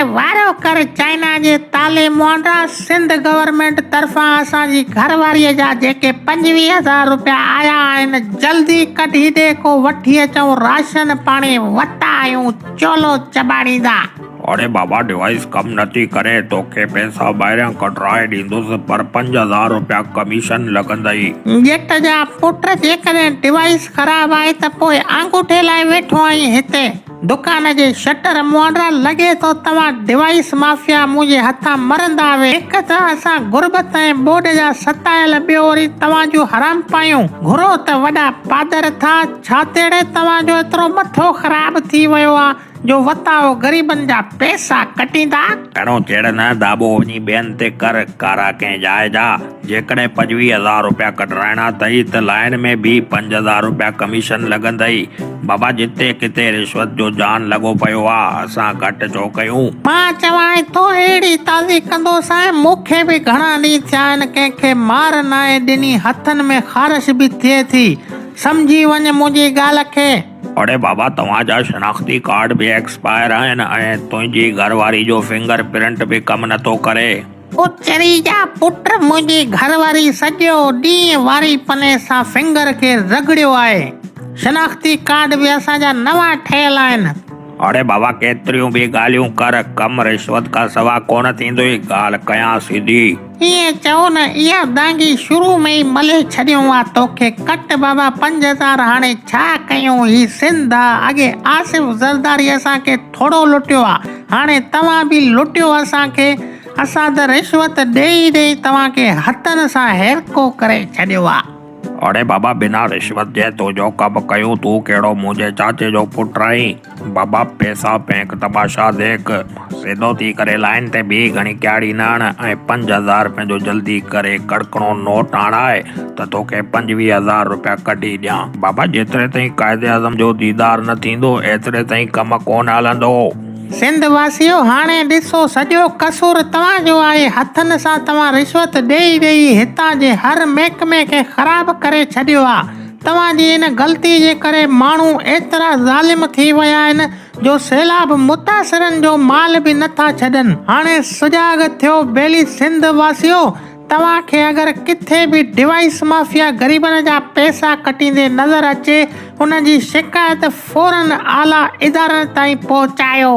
وارو ڪر چائنا جي تالي مهانڊا سنڌ گورنمينٽ طرفان اسان جي گهر واريء جا جيڪي 25 هزار روپيا آيا آهن جلدي ڪڍي ڏي ڪو وٺي اچون راشن پاڻي وتا آهيون چولو چٻاڙيندا. اڙي بابا ڊوائيس ڪم نٿي ڪري توکي پئسا ٻاهريان ڪڍرائي ڏيندس پر 5000 روپيا ڪميشن لڳندئي. ڄٽ جا پٽ جيڪڏهن ڊوائيس خراب آهي ته پوء آڱوٺي لاء ويٺو آهين هتي. دڪان جي شٽر مهانڊا لڳي ٿو توهان ڊوائيس مافيا منهنجي هٿان مرندا وي هڪ ته اسان غربت ۽ ٻوڏ جا ستايل ٻيو وري توهان جون حرام پايون گهرو ته وڏا پادر ٿا ڇا تهڙي توهان جو ايترو مٿو خراب ٿي ويو آ جو وتاء غريبن جا پئسا ڪٽيندا. گهڻو چڙ نه داٻو وڃي ٻين تي ڪر ڪارا ڪنهن جاء جا جيڪڏهن 25 هزار روپيا ڪڍرائڻا اٿئي ته لائين ۾ بيهه 5000 روپيا ڪميشن لڳندئي. بابا جتي ڪٿي رشوت جو جان لڳو پيو آ اسان گهٽ ڇو ڪيون. مان چوانء ٿو اهڙي تازي ڪندوسانء مون کي به گهڻا ڏينهن ٿيا آهن ڪنهن کي مار ناهي ڏني هٿن ۾ خارش به ٿئي ٿي سمجهي وڃ منهنجي ڳالهه کي. اڙي بابا توهان جا شناختي ڪارڊ به ايڪسپائر آهن ۽ تنهنجي گهر واري جو فنگر پرنٽ به ڪم نٿو ڪري. او چري جا پٽ منهنجي گهر واري سڄو ڏينهن واري پني سان فنگر کي رڳڙيو آهي. شناختي ڪارڊ به اسان جا نوان ٺهيل آهن. اڙي بابا ڪيتريون به ڳالهيون ڪر ڪم رشوت کان سوا ڪونه ٿيندوئي ڳالهه ڪيان سڌي. ائين چئو نه اها دانگي شروع ۾ ئي ملي ڇڏيون ها توکي ڪٽ بابا 5000 هاڻي ڇا ڪيون هي سنڌ آ اڳي آصف زرداري اسان کي ٿورو لٽيو آ هاڻي توهان به لٽيو اسان کي اسان ته رشوت ڏيئي ڏيئي توهان کي هٿن سان هيرڪو ڪري ڇڏيو آ. اڙي بابا بنا رشوت جي تنهنجو ڪم ڪيون تون ڪهڙو منهنجي چاچي جو پٽ آهين. بابا پيسا ڦينڪ تماشا ديک. سڌو ٿي ڪري لائين تي بيهه گهڻي ڪياڙي نه هڻ ۽ 5000 رپين جو جلدي ڪري ڪڙڪڻو نوٽ آڻاء ته توکي 25 هزار رپيا ڪڍي ڏيان. بابا جيتري تائين قائداعظم جو ديدار نه ٿيندو ايتري تائين ڪم ڪونه هلندو. سنڌ واسيو هاڻي ڏسو سڄو قصور توهان جو آهي هٿن سان توهان رشوت ڏيئي ڏيئي هتان جي هر محڪمي کي خراب ڪري ڇڏيو آ توهان جي ان غلطي جي ڪري ماڻهو ايترا ظالم ٿي ويا آهن جو سيلاب متاثرن جو مال به نٿا ڇڏن هاڻي سجاڳ ٿيو ٻيلي سنڌ واسيو توهان کي اگر ڪٿي به ڊوائيس مافيا غريبن جا پئسا ڪٽيندي نظر اچي ان جي شڪايت فورن اعليٰ ادارن تائين پهچايو.